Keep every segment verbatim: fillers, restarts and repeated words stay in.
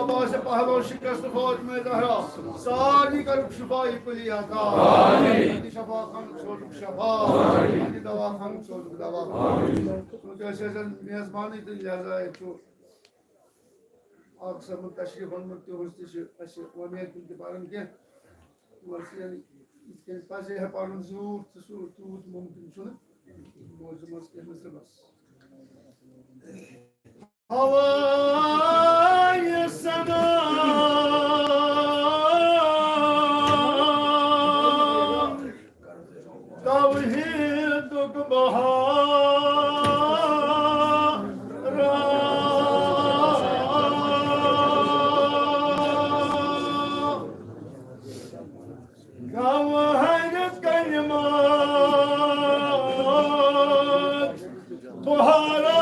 عباس پہلو شکست فاطمہ زہرا، سارنٕے کٔرٕکھ شفا کلی عطا۔ آمین۔ شفا خانُک سوزُکھ شفا، آمین۔ دوا خانُک سوزُکھ دوا۔ آمین۔ چونکہ أسۍ ٲسۍ میزبانٕے تہٕ لہذا چھُ اکھ سمجھ تشریف اونمُت، تِہُنٛد تہِ چھِ اَسہِ وۄمید تِم تہِ پَرَن کینٛہہ۔ بس یعنی یِتھ کٔنۍ پَزِ ہے پَرُن زیوٗٹھ تہٕ سُہ تیوٗت مُمکِن چھُنہٕ۔ موضوع منٛز کینٛہہ مَسلہٕ بس۔ ہوایہِ سنا توحیدُک بہار۔ گوہر کلمات بہارا،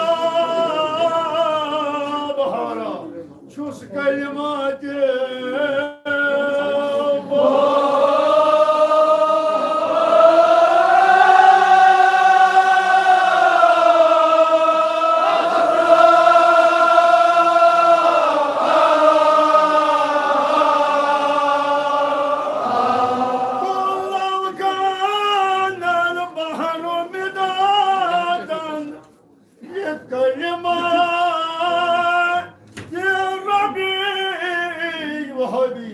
بہارا چھُس کلمات۔ لو كان البحر مدادا لكلمات ربي وهبي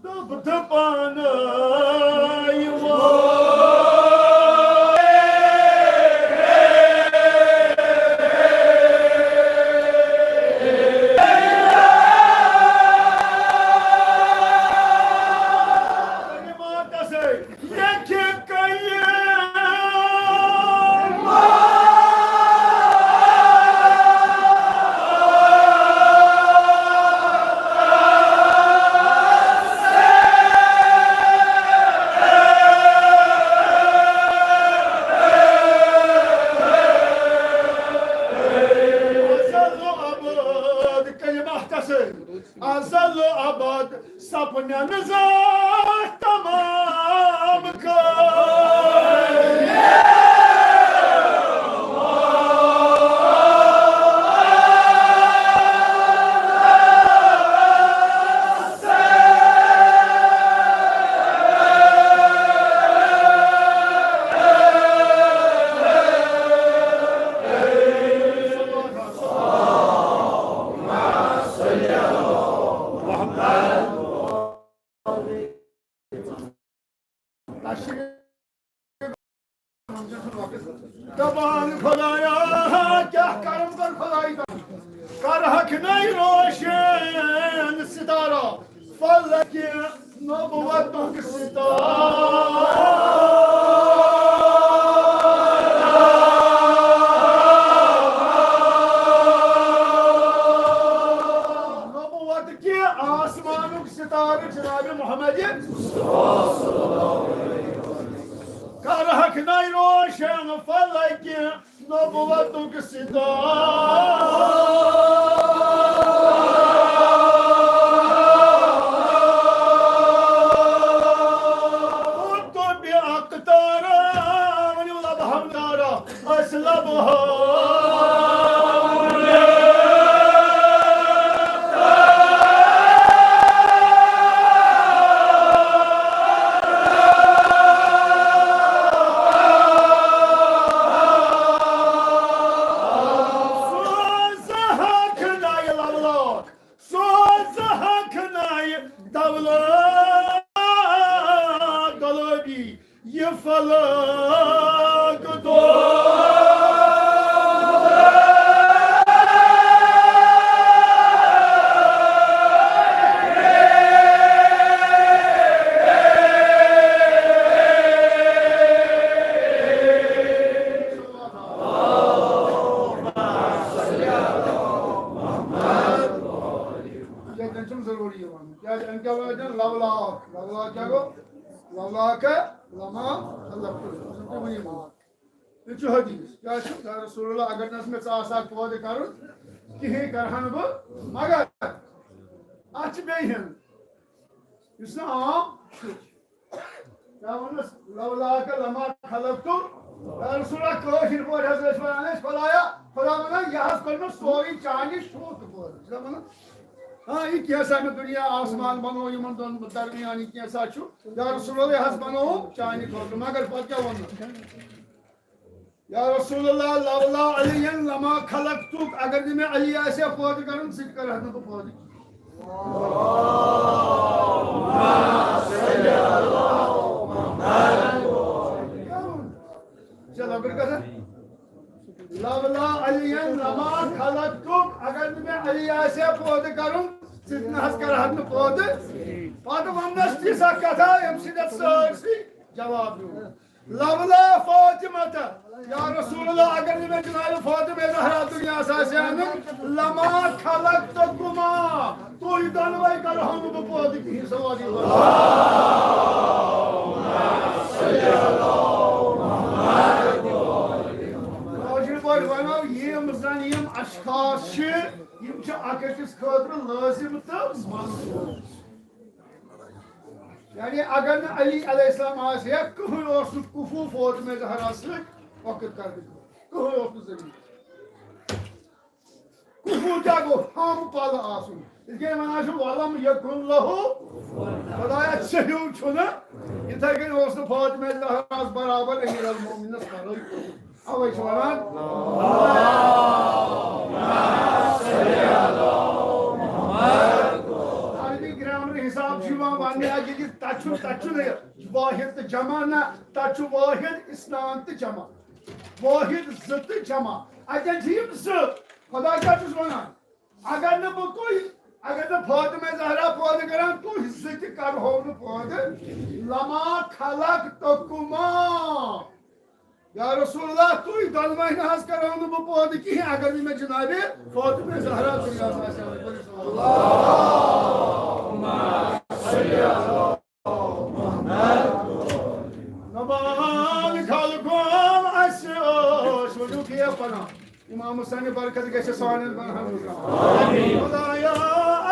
دبت پانہٕ یِوان۔ ازل و ابد کلمہ تسے، ازل و ابد سپنن ذات تمام کر۔ دپان خدایا، کیٛاہ کرم کر خدائی تن؟ کر حق نئی روشن ستارہ، فلک نبوتک ستارہ۔ نبوت کہ آسمانک ستارہ جناب محمد۔ کر حق نئی روشن فلک نبوتک ستارہ۔ قطب اقطارہ، ؤنِو لبہٕ ہمدارہ، أسۍ لبہٕ ہمدارہ۔ سوز حق نایہِ لولاد، سوز حق نایہِ دولت دولبی، یہ فلک دو۔ ییٚتٮ۪ن چھُم ضروٗری یِوان۔ کیٛازِ اَمہِ کیٛاہ وجہ؟ لولا، لولا کیٛاہ گوٚو؟ لولا کا لما خلقت۔ یہِ چھُ حدیث۔ کیٛاہ چھُ؟ یا رسول اللہ، اگر نہٕ ٲس مےٚ ژٕ آسہٕ ہا پٲدٕ کَرُن، کِہیٖنۍ کَرٕ ہا نہٕ بہٕ۔ مگر اَتھ چھِ بیٚیہِ ہِن، یُس نہٕ عام چھُ۔ کیٛاہ ووٚنُس؟ لولا کا لما خلقت۔ یا رسول اللہ، کٲشِر پٲٹھۍ حظ ٲسۍ وَنان أسۍ، خدایا، خدا وَنان، یہِ حظ کوٚر مےٚ سورُے چانہِ شوقہٕ پٲٹھۍ۔ چھُنہ وَنان؟ ہاں، یہِ کینٛژھا مےٚ دُنیا آسمان بنوو، یِمن دۄن درمیان یہِ کینٛژھا چھُ۔ یا رسول اللہ، یہِ حظ بنووُم چانہِ خٲطرٕ، مگر پتہٕ کیٛاہ ووٚنُن؟ یا رسول اللہ، لولا علی لما خلقتک، اگر نہٕ مےٚ علی آسہِ ہا پٲدٕ کرُن، ژٕ تہِ کرہَکھ نہٕ بہٕ پٲدٕ۔ چلو، بہٕ کرٕ۔ لولا علی لما خلقتک، اگر نہٕ مےٚ علی آسہِ ہا پٲدٕ کرُن، ژٕ تہِ نہ حظ کرہَکھ نہٕ پٲدٕ۔ پتہٕ ووٚننَس تِژھ اکھ کتھا، ییٚمہِ سۭتۍ اَتھ سٲرسٕے جواب میوٗل۔ لولا فاطمہ، یا رسول اللہ، اگر نہٕ مےٚ جناب فاطمہ زہرا دُنیاہَس آسہِ ہا اَنُن، لما خلقتکما، تُہۍ دۄنوَے کرہو نہٕ بہٕ پٲدٕ کِہیٖنۍ، صلی اللہ علیہ وسلم۔ کٲشِر پٲٹھۍ وَنو، یِم زَن یِم اشخاص چھِ، یِم چھِ اَکھ أکِس خٲطرٕ لٲزِم تہٕ منصوٗب۔ یعنی اگر نہٕ علی علیہ السلام آسہِ ہا، کٕہٕنۍ اوس نہٕ کفو فاطمہ زہرا سۭتۍ وقت کرنہٕ خٲطرٕ۔ کٕہٕنۍ اوس نہٕ زٔمیٖن۔ کفو کیٛاہ گوٚو؟ ہم پل آسُن۔ یِتھ کٔنۍ وَنان چھِ، "ولم یکن لہ"، خدایا، ژےٚ ہیوٗ چھُنہٕ۔ یِتھَے کٔنۍ اوس نہٕ فاطمہ زہراہَس برابر امیر المومنینس پَلوٕے کوٚرمُت۔ اوے چھِ وَنان، عربی گرامر حساب چھُ یِوان وَننہٕ، اَتہِ ییٚتہِ تَتہِ چھُنہٕ، تَتہِ چھُنہٕ واحد تہٕ جمع نہ، تَتہِ چھُ واحد اثنان تہٕ جمع، واحد زٕ تہٕ جمع۔ اَتٮ۪ن چھِ یِم زٕ۔ خۄدا کیٛاہ چھُس وَنان؟ اگر نہٕ بہٕ تُہۍ، اگر نہٕ فاطمہ زہرا پٲدٕ کران، تُہۍ زٕ تہِ کرہو نہٕ پٲدٕ۔ لما خلقتکما۔ یا رسول اللہ، تُہۍ دۄنوَے نہ حظ کرو نہٕ بہٕ پٲدٕ کِہیٖنۍ، اگر نہٕ مےٚ جناب فاطمہ زہرا دُنیاہَس آسہِ ہا۔ نبال خلقم، اَسہِ اوس وجود یہِ پناہ۔ امام حسین برکت گژھِ سانٮ۪ن بنہن منٛز۔ خدایا،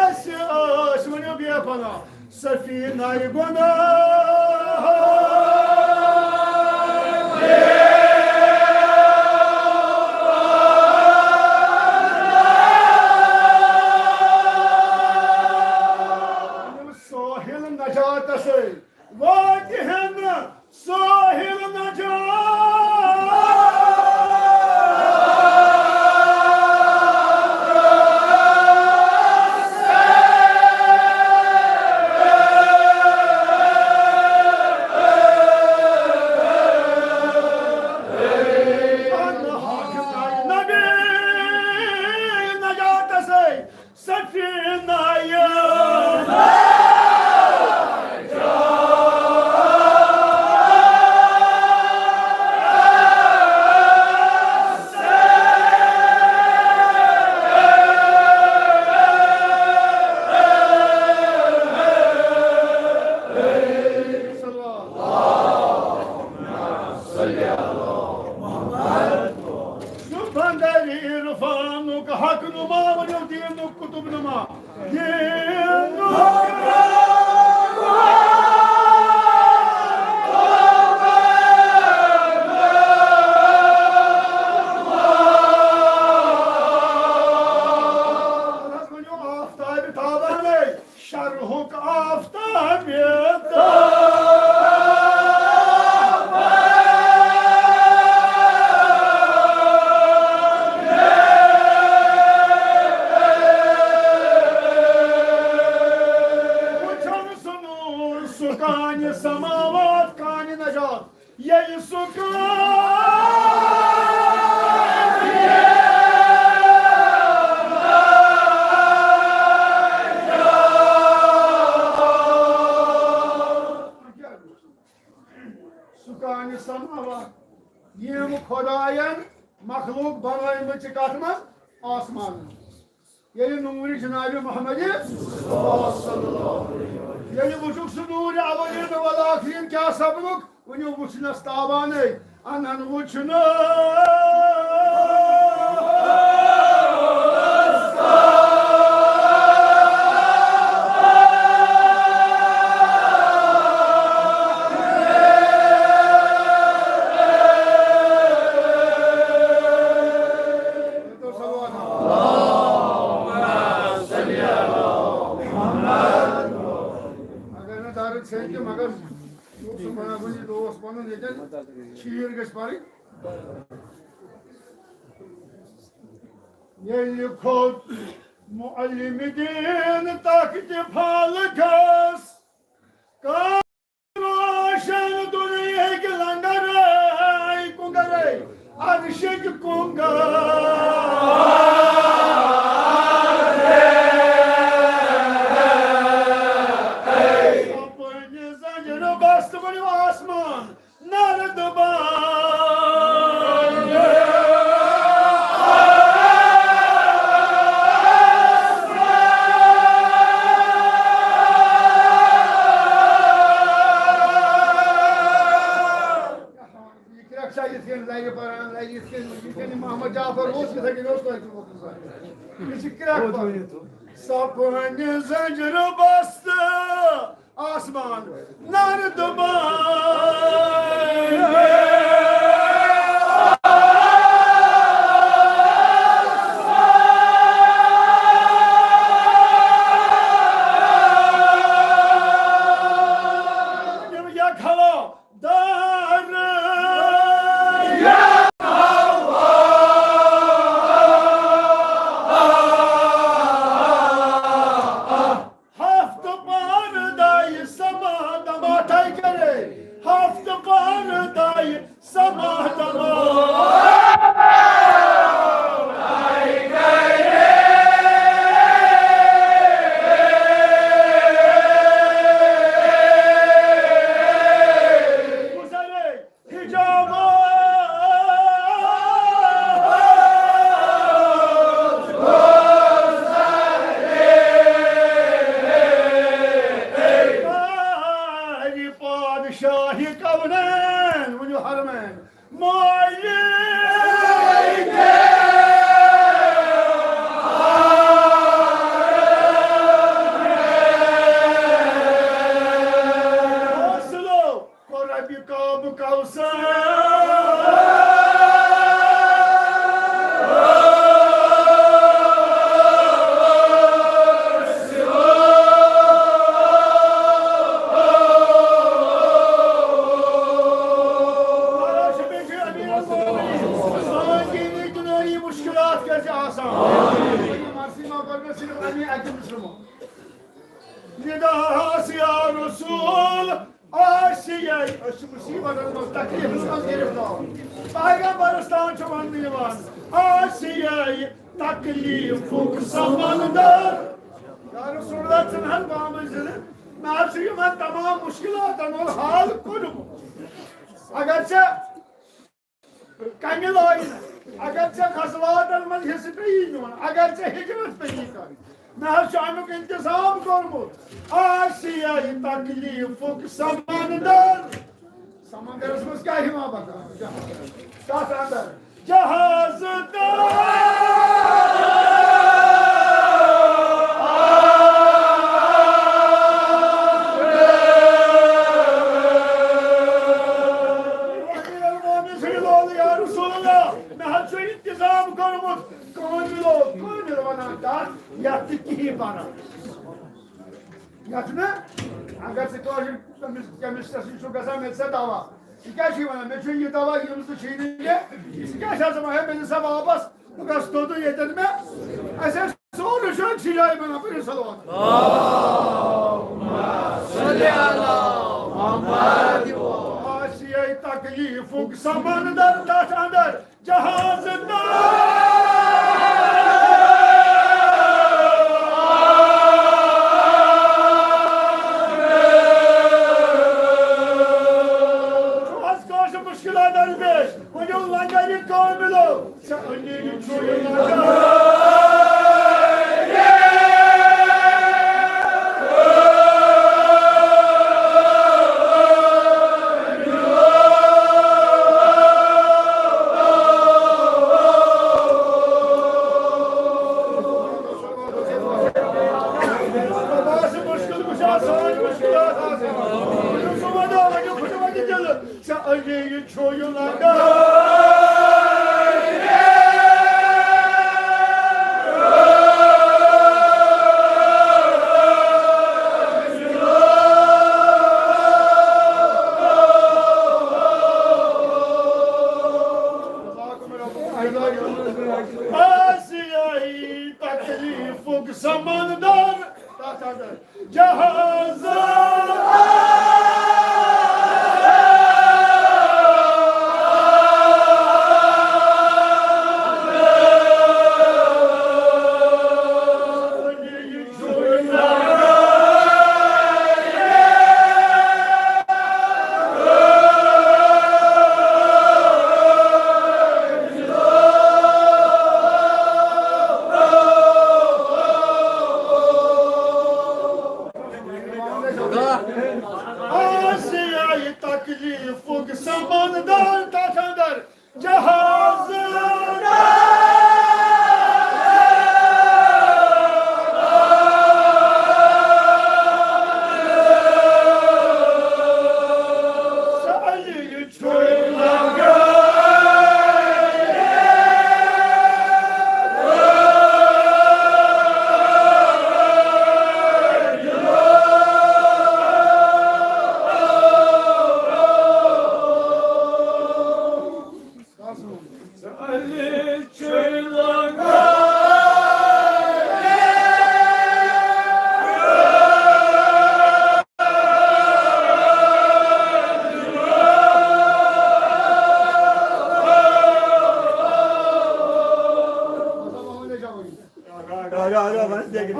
اَسہِ ٲسۍ وۄنۍ بے پناہ سفینہ گناہ۔ ساحل نجاتس واتہِ ہن ساحل نجات۔ نبی نجاتس سفینہ۔ سُہ بندر عرفانُک حق نما، ؤنِو دیٖنُک قطب نما۔ دیٖنُک حظ ؤنِو آفتابِ تابانے۔ شرحُک آفتاب وٕچھن سُہ نوٗر، سُہ کانہِ سماوات، کانہِ نجات۔ ییٚلہِ سُہ کانہِ سُہ کانہِ سماوات، یِم خۄدایَن مخلوق بنٲومٕژ چھِ کَتھ منٛز؟ آسمانَن منٛز۔ ییٚلہِ نوٗرِ جنابِ محمدِ، ییٚلہِ وٕچھُکھ سُہ نوٗرِ اولین والآخرین، کیٛاہ سپدُکھ؟ ؤنِو وٕچھنَس تابانے، اَنَن وٕچھنَس۔ سۭتۍ تہِ، مگر سُہ بناوُن یہِ دوس پنُن ییٚتٮ۪ن شیٖر گژھِ پرٕنۍ۔ ییٚلہِ کھوٚت معلم دین تخت فلکس، کر روشن دنیاہٕکۍ لنگرے کُنگرے، عرشٕکۍ کُنگرے۔ سپٕنۍ زنجیرٕ بستہٕ ؤنِو آسمان نردبان۔ یہِ کرٛٮ۪کھ چھا یِتھ کٔنۍ لرِ پران، لرِ یِتھ کٔنۍ، یِتھ کٔنۍ محمد جعفر اوس، یِتھَے کٔنۍ اوس تۄہہِ تہِ ووتمُت۔ یہِ چھِ کرٛٮ۪کھ پران۔ سپٕنۍ زنجیرٕ بستہٕ آسمان نردبان۔ یا کھلو دار۔ ہفتہٕ پردایہِ سما دما تھاے کرے، ہفتہٕ پردایہِ سما دما۔ حجامہ۔ پادشاہ کونین، ؤنِو حرمین، مالک۔ حاصلو۔ ربِ کعبہ کوثر۔ مشکلات کیٛازِ آسان؟ مرثی ما پرمے صرف امی اکہِ مسلمو۔ نداہس یا رسول آسیے، أسۍ چھِ مصیبتن منٛز، تکلیفس منٛز گرفتار۔ پیغمبرس تام چھُ وننہٕ یِوان، آسیے تکلیفُک سمندر۔ یا رسول اللہ، ژٕ نہ حظ بامبر ضلع، مےٚ حظ چھُ یِمن تمام مشکلاتن ہُنٛد حل کوٚرمُت۔ اگر ژےٚ کمہِ لایہِ نہٕ؟ اگر ژےٚ غزواتن منٛز حصہٕ پیٚیی نیُن، اگر ژےٚ ہجرت پیٚیی کرٕنۍ، مےٚ حظ چھُ امیُک انتظام کوٚرمُت۔ آسیے تکلیفُک سمندر۔ سمندرس منٛز کیٛاہ ہِوان بکار؟ تتھ اندر جہاز تہٕ امیر المومنین صلی اللہ علیہ وسلم، یا رسول اللہ، مےٚ حظ چھُ انتظام کوٚرمُت۔ کٲمِل او، کٲمِل وَنان تَتھ، یَتھ نہٕ کِہیٖنۍ بَنان۔ یَتھ نہٕ، اگر ژٕ کٲشِر کیمِسٹَس نِش چھُکھ گژھان، مےٚ دِ سا دَوا۔ ژٕ کیٛاہ چھُے وَنان؟ مےٚ چھُ یہِ دَوا، یِم زٕ چھِی نہٕ مےٚ۔ ژٕ کیٛاہ چھَکھ ژٕ وَنان؟ ہے، مےٚ دِ سا واپَس، بہٕ گژھٕ توٚتُے ییٚتٮ۪ن مےٚ۔ اَسہِ ٲسۍ سورُے چھُ أکسٕے جایہِ بَنان، پٔرِو صلوات۔ آسہِ یہِ تکلیٖفُک سمندر تَتھ اندر۔ جہاز چھُ حظ کٲنٛسہِ مُشکِلات درپیش؟ ؤنِو لنگرِ کٲمِلو، ژےٚ أنِو یہِ چھُ یہِ لنگر۔ ژےٚ أنِو یہِ چھُ یہِ لنگر۔ دار تتھ اندر جہاز۔ آسیایہِ تکلیفُک سمندر تتھ اندر جہاز۔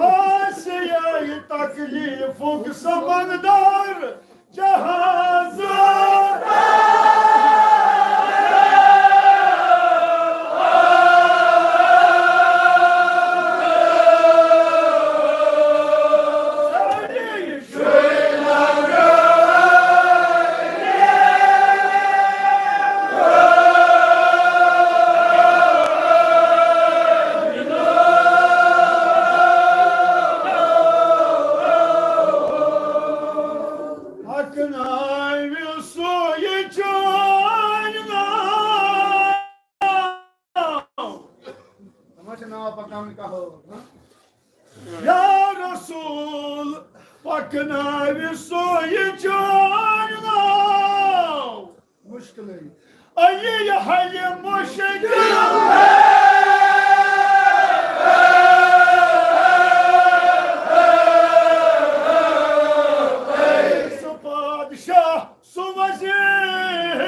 آسیایہِ تکلیفُک سمندر جہاز۔ پکناوِ سُہ یہِ چٲنۍ ناو۔ تِمن چھِ ناو پکناوٕنۍ قہر، ہاں؟ یا رسول، پکناوِ سُہ یہِ چٲنۍ ناو۔ مشکلٕے۔ اَیہِ یہِ حلہِ مشکل۔ سُہ بادشاہ، سُہ وزیر،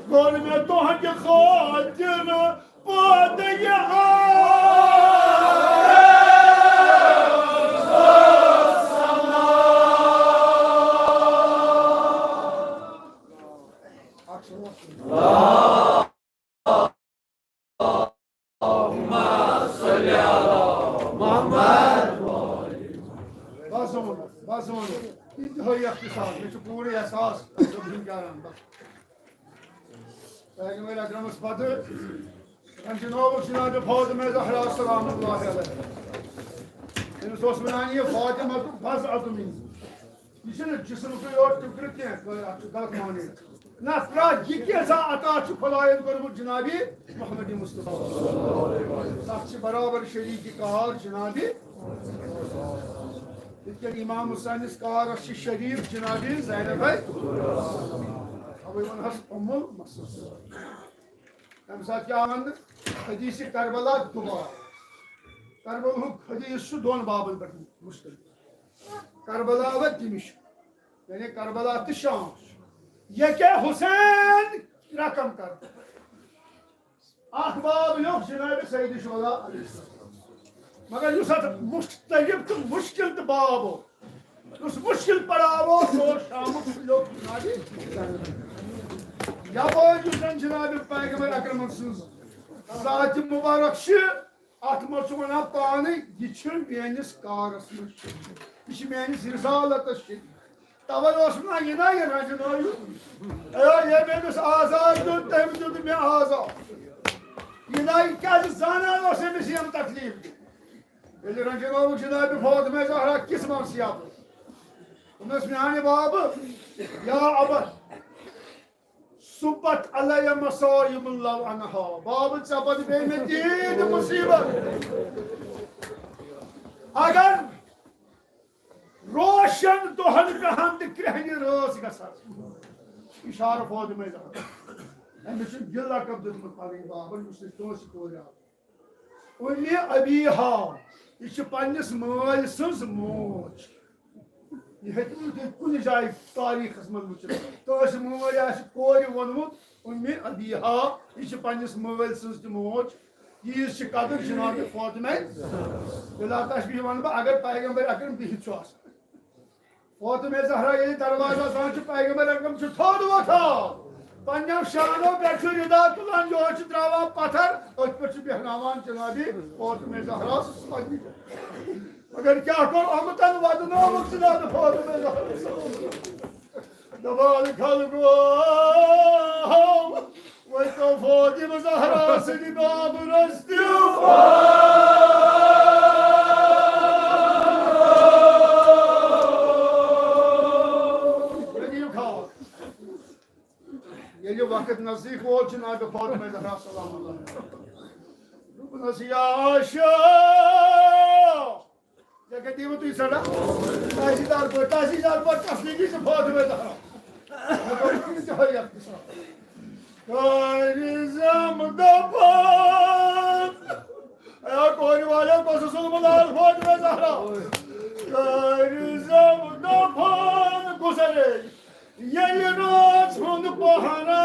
کوٚر مےٚ تُہنٛدِ خٲطرٕ پٲدٕ یہِ عالم۔ بس ووٚن، بس ووٚن۔ انتہٲئی اختصار، مےٚ چھُ پوٗرٕ احساس۔ بس۔ پیغمبر اکرمس پتہٕ رنجنووُکھ جناب فاطمہ زہرا سلام اللہ علیہ۔ تٔمِس اوس ونان یہِ فاطمہ تہٕ بضعت منی۔ یہِ چھُنہٕ جسمُکُے یوت ٹُکرٕ کینٛہہ، اَتھ چھُ غلط معنی۔ نہ، پرٛٮ۪تھ یہِ کینٛژھا عطا چھُ خۄدایَن کوٚرمُت جنابِ محمد مصطفیٰ۔ تَتھ چھِ برابر شریٖک کار جنابِ۔ یِتھ کٔنۍ امام حسینس کارس چھِ شریٖک جنابِ زینب۔ اَوَے ووٚنہَس ام المصطفیٰ۔ تَمہِ ساتہٕ کیٛاہ وَنہٕ؟ حدیث کربلا دُبارٕ۔ کربلہُک حدیث چھُ دۄن بابن پٮ۪ٹھ مشتمل۔ کربلا و دمشق، یعنی کربلا تہٕ شام۔ یہِ کیٛاہ حسین رقم کربلا۔ اکھ باب لیوٚکھ جناب سید شہدا علیہ السلام۔ مگر یُس اتھ مختلف تہٕ مشکل تہٕ باب اوس، یُس مشکل پڑاو اوس، سُہ اوس شامُک، سُہ لیوٚکھ جناب۔ یپٲرۍ یُس زن جناب پیغمبر اکرمن سٕنٛز ذات مبارک چھِ، اتھ منٛز چھُ ونان پانے، یہِ چھُ میٲنِس کارس منٛز شریٖک، یہِ چھُ میٲنِس رسالتس شریٖک۔ توے اوس ونان، یہِ نا یہِ رنجنٲیِو۔ اے، ییٚمۍ أمِس آزار دیُت، تٔمۍ دیُت مےٚ آزار۔ یہِ نا یہِ کیازِ زانان اوس أمِس یِم تکلیف دِنۍ۔ ییٚلہِ رنجنٲوُکھ جناب فاطمہ زہرا کِس منصیاتس۔ دوٚپنس، میانہِ بابہٕ، یا ابت، صبت علی مصائب لو انہا۔ بابہٕ، ژےٚ پتہٕ پیٚیہِ مےٚ تیٖتۍ مصیبت۔ اگر روشن دۄہن پٮ۪ٹھ تہِ کرٛہنہِ رٲژ گژھان۔ اشارٕ فاطمہ زہرا۔ أمِس چھُ یہِ لقب دیُتمُت پنٕنۍ بابن، یُس نہٕ کٲنٛسہِ کورِ آو۔ اُمہِ ابیہا، یہِ چھِ پننِس مٲلۍ سٕنٛز موج۔ یہِ ہیٚکِو نہٕ تُہۍ کُنہِ جایہِ تٲریٖخَس منٛز وٕچھِتھ۔ کٲنٛسہِ مٲلۍ آسہِ کورِ ووٚنمُت، "اُمِّ أبیہا"، یہِ چھِ پننِس مٲلۍ سٕنٛز تہِ موج۔ ییٖژ چھِ قدٕر جناب فاطمہ۔ بلا تشبیہ وَنہٕ بہٕ، اگر پیغمبر اکرم بِہِتھ چھُ آسان۔ فاطمہ زہرا ییٚلہِ دروازس اَژان چھِ، پیغمبر اکرم چھُ تھوٚد وۄتھان، پننٮ۪و شانو پٮ۪ٹھ چھُ رِدا تُلان، یورٕ چھُ ترٛاوان پتھر، أتھۍ پٮ۪ٹھ چھُ بیٚہناوان جنابِ فاطمہ زہرا۔ مگر کیٛاہ کوٚر اَمہٕ تَنہٕ وَدنووُکھ جنابِ فاطمہ زہرا؟ دَپان خلقو، وۄنۍ تو فاطمہ زہرا سٕنٛدِ نامہٕ رٔژھۍ تہِ۔ ییٚلہِ وقت نزدیٖک ووت جناب فاطمہ زہرا سلام اللہ، دوٚپنَس، یا عاشا، ژےٚ کَتہِ یِوٕ تُہۍ ژَٹان؟ تحصیٖلدار پٲٹھۍ، تحصیٖلدار پٲٹھۍ تسلیٖمی چھِ فاطمہ زہرا۔ مےٚ دوٚپ، یہِ تہِ ہٲیِو اَتھ کِس۔ کٲرِزم دَپان، اے کورِ والٮ۪و، کۄس ٲسٕس مُلال فاطمہ زہرا؟ کٲرِزم دَپان، گُزرے ییٚلہِ رٲژ ہُنٛد پہرا۔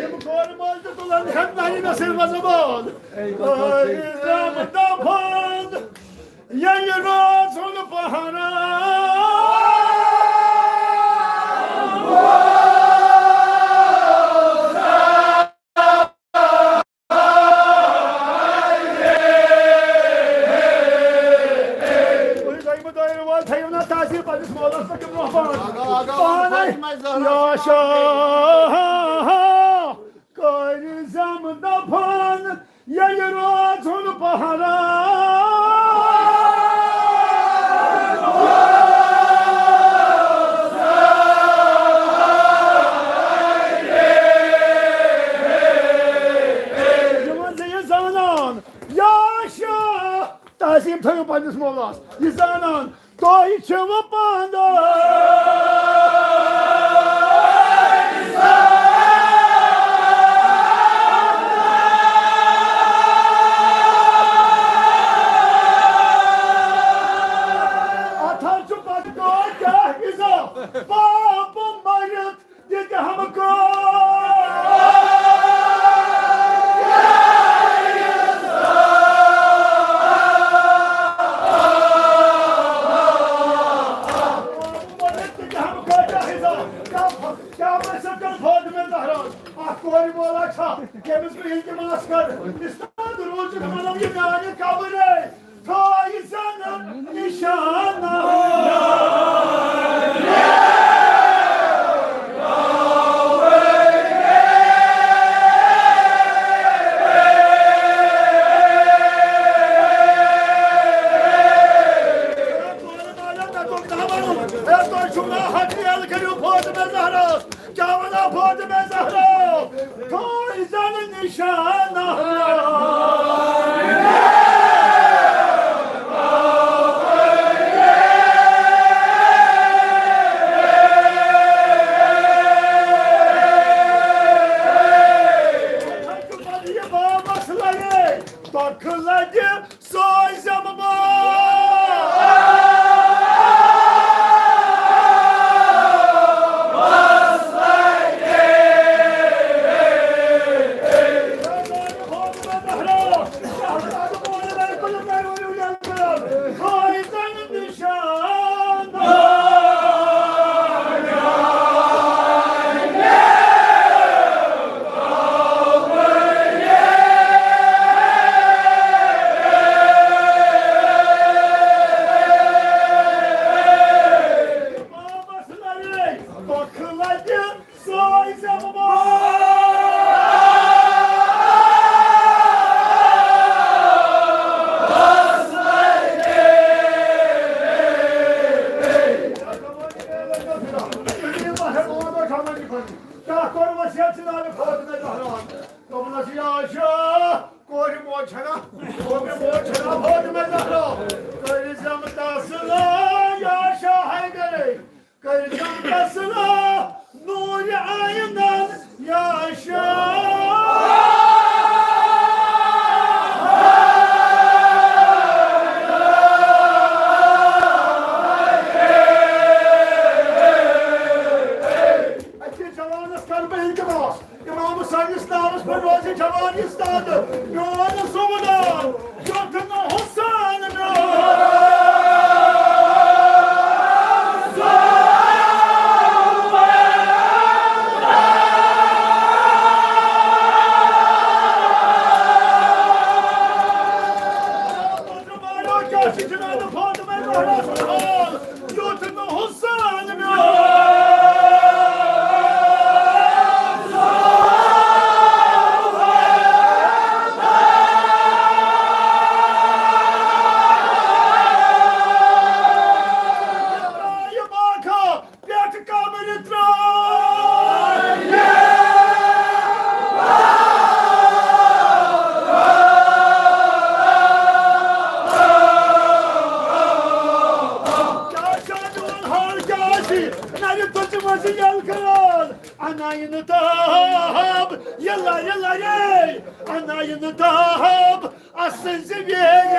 یِم کورِ مٲلۍ تہِ تُلن ہٮ۪تھ نَرِ مےٚ سۭتۍ وۄزٕ بال۔ ٲے رب دَپان، ییٚلہِ رٲژ ہُنٛد پہرا۔ تُہۍ دوٚیمہِ دۄیہِ وٲلۍ تھٲیِو نا تحصیٖل پننِس مولس پٮ۪ٹھ تِم رۄخ پانہٕ۔ پانے۔ یا شاہ کٲرِزم دَپان، ییٚلہِ رٲژ ہُنٛد پہرا۔ یِمن زِ یہِ زانان، یا شاہ، تحصیٖل تھٲیِو پننِس مولس، یہِ زانان، تۄہہِ چھِوٕ پانہٕ اَتھ حظ چھُ پتہٕ کانٛہہ کیٛاہ عزت، پاپہٕ مٔرِتھ تہِ تہِ ہم کٲ۔ کیٛاہ، کیٛاہ مےٚ سۭتۍ کٔر فاطمہ زہرا؟ اکھ کورِ مولا چھا، ییٚمِس بہٕ التماس کَرٕ، استاد روٗزِتھ وَنَم یہِ میٛانہِ قبرے۔ تھٲے زن نِشانہ۔ ہے، تۄہہِ چھُو نا حق یَلہٕ کٔرِو فاطمہ زہرا۔ کیٛاہ وَنان فاطمہ زہرا؟ تھٲے زن نِشانہ۔ یہِ واپس لگے، تۄکھٕ لگہِ سوزم بہٕ۔ کیٛاہ کوٚر وصیت جناب فاطمہ زہرا؟ دوٚپنس، یا شاہ، کورِ موج چھنا، کورِ موج چھنا فاطمہ زہرا؟ کٔرۍ زم تس لا یا سٲنِس ناوَس پٮ۪ٹھ روزِ جوان یہِ استاد، میون سُہ ناو، یُتھ نہٕ حسین میون۔ کیٛاہ چھِ جناب فاطمہ زہرا سُنٛد حال؟ یُتھ نہٕ حسین میون۔ ترٛایہِ باغا پٮ۪ٹھ قبرِ ترٛایہِ۔ کیٛاہ چھا میون حال، کیٛاہ آسہِ؟ نرِ تُلچہِ منٛز یلہٕ کران۔ اناین تاب، یہِ لرِ لرے، اناین تاب، اسٕنزِ ویرِ۔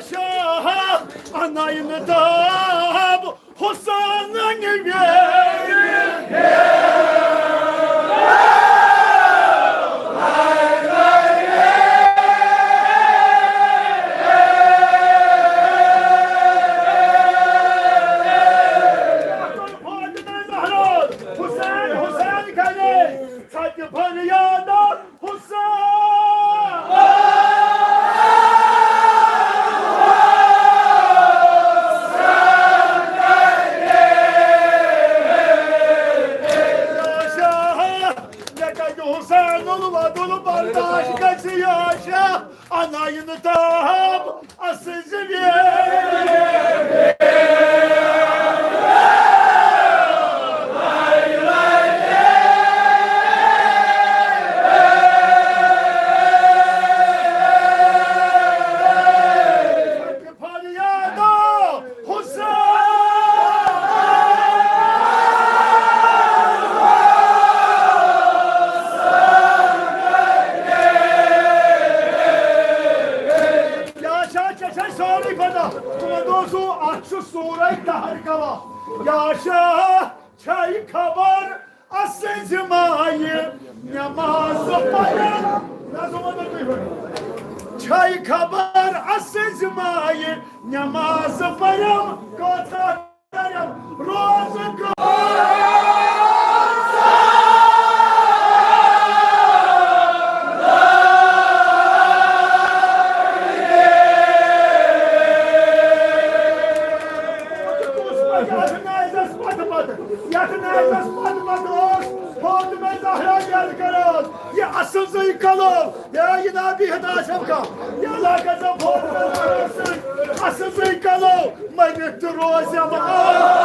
شاہ، اناین تاب، حسینن ویرِ۔ حسین، حسین کرے ژھۄپہِ فریاد۔ حسین! مےٚ کَتہِ حسین الوَدُن برداش گژھِ یا شاہ، اناین تاب۔ اسٕنزِ ویرِ۔ فریادو حسین۔ یا شاہ، ژےٚ چھے سٲرٕے پتہ۔ تِمن دۄہن سُہ اکھ چھُ سورے دہر گواہ۔ یا شاہ، چھے خبر اسٕنزِ مایہِ نماز پرن۔ نظم ونو تُہۍ گۄڈٕ۔ چھے خبر اسٕنزِ مایہِ نماز پرن۔ کۭژاہ کرم روزگار۔ یتھ نایزس پتہٕ پتہٕ، یتھ نایزس پتہٕ پتہٕ اوس فاطمہ زہرا یلہٕ کران۔ یہِ اصل زٕے کلو۔ یا یہِ نا بِہِتھ آسٮ۪م کانٛہہ، یہِ علاقس منٛز فوت گژھِ آسٕنۍ، اَسہِ سۭتۍ کلو مٔرِتھ تہِ روزٮ۪م آس۔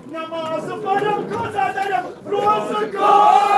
نماز پرم، قضا درم، روزٕ کھول۔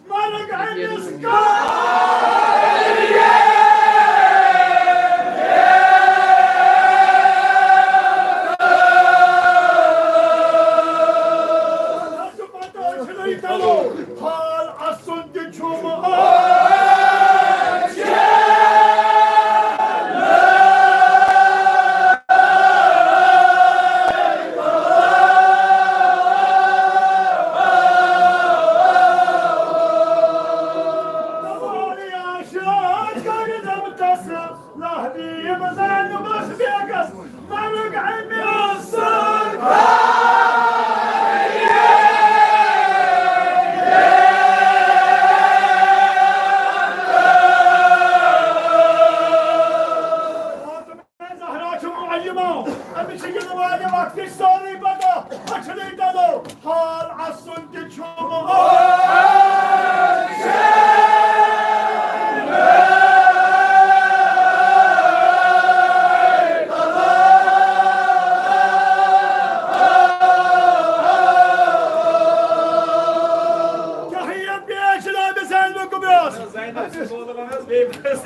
مرگ أمِس کر۔ حال اَسُن تہِ چھُم آز۔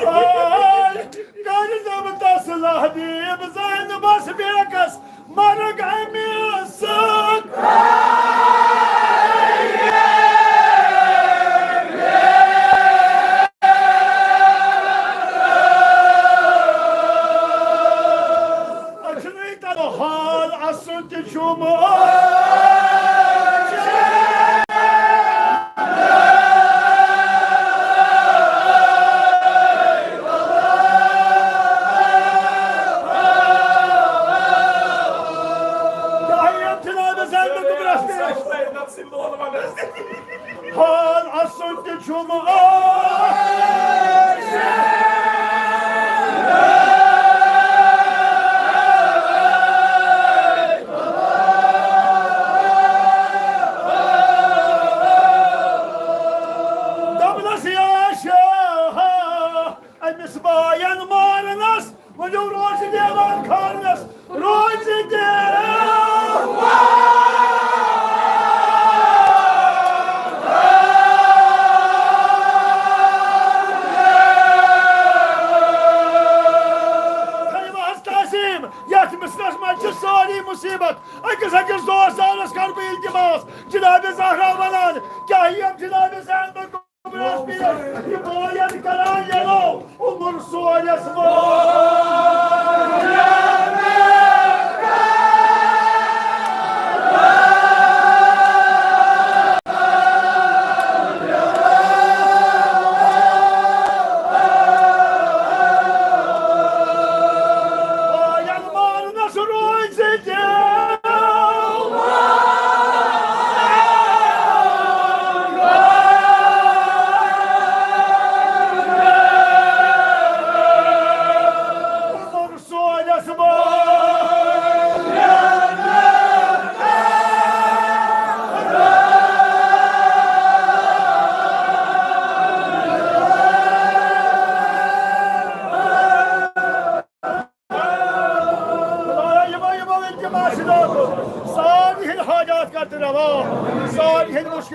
آے، کٔرۍ زیو تسلح دیٖب زینبس بیکس، مرگ امی سۭتۍ۔ اچھنٕے تَتھ حال اَسُن تہِ چھُم۔ جناب زینب کبریٰ۔ حال اَسُن تہِ چھُم۔ دَپنَس یا شاہ، أمِس باین مارنس، ؤنِو روزِ دیوان خانس، روزِ دیوان۔ خیمہس تعظیم، یتھ مصرعس منٛز چھِ سٲری مصیبت۔ أکِس أکِس دوستانس کرٕ بہٕ التماس، جناب زہرا ونان، کیٛاہ یِم جناب زینب یہِ بٲیَن کران یَلو عمر سورِس منٛز۔